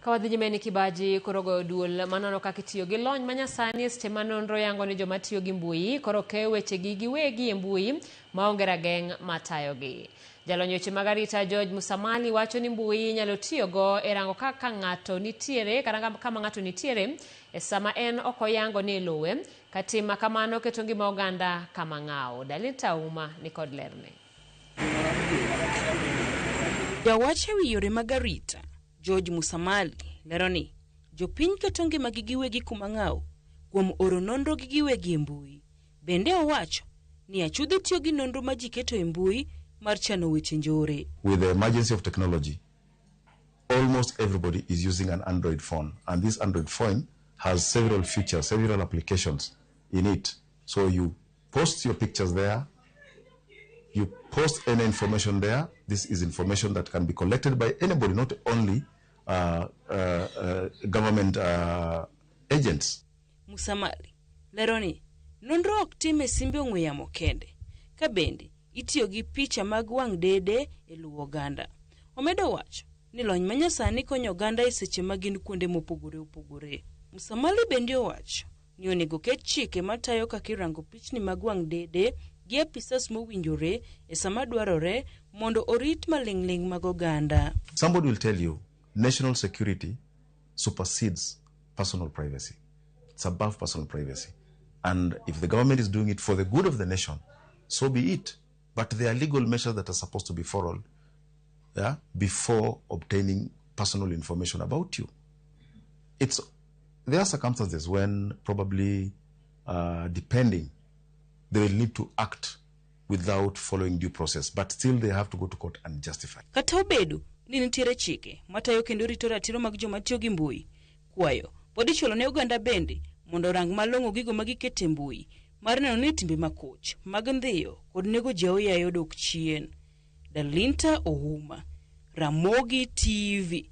Ka wadhi nyime ni kibaji koro goyo duol manono kaka itiyo gi lony manyasani e seche ma nonro yango ni joma tiyo gi mbui koro keyo wechegi giwegi e mbui maonge rageng' matayogi. Jalony weche mag arita George Musamali wacho ni mbui inyalo tiyogo e rango kaka ng'ato nitiere kata kama ng'ato nitiere e sama en ok oyango ni iluwe ka tim ma kamano keto ngima oganda kama ng'aw. Dalinta Auma nikod lerne. Jawach ewi yore mag arita George Musamali lero ni jopiny keto ngimagi giwegi kuma ng'aw kuom oro nonro gi giwegi e mbui. Bende owacho ni achudhe tiyo gi nonro ma ji keto e mbui mar chano weche njore. With the emergency of technology, almost everybody is using an Android phone, and this Android phone has several features, several applications in it. So you post your pictures there, you post any information there. This is information that can be collected by anybody, not only government agents. Musamali lero ni nonro ok tim e simbe ong'we yamo kende, ka bende itiyo gi picha mag wang' dede e luwo oganda. Omedo wacho ni lony manyasani konyo oganda e seche ma gin kuonde mopogore opogore. Musamali bende owacho ni onego ket chike matayo kaka irango pichni mag wang' dede gi apisas mowinjore e sama dwarore mondo orit maling'ling' mag oganda. Somebody will tell you national security supersedes personal privacy. It's above personal privacy. And if the government is doing it for the good of the nation, so be it. But there are legal measures that are supposed to be followed, yeah, before obtaining personal information about you. There are circumstances when probably, depending, they will need to act without following due process, but still they have to go to court and justify. Kata obedo ni nitiere chike matayo kendo rito ratiro mag joma tiyo gi mbui, kwayo pod ichwalo ne oganda bende mondo orang malong'o gigo ma giketo e mbui mar neno ni timbe makoch mag ndhiyo kod nego ji aoyaye odok chien. Dalinta Ouma, Ramogi TV.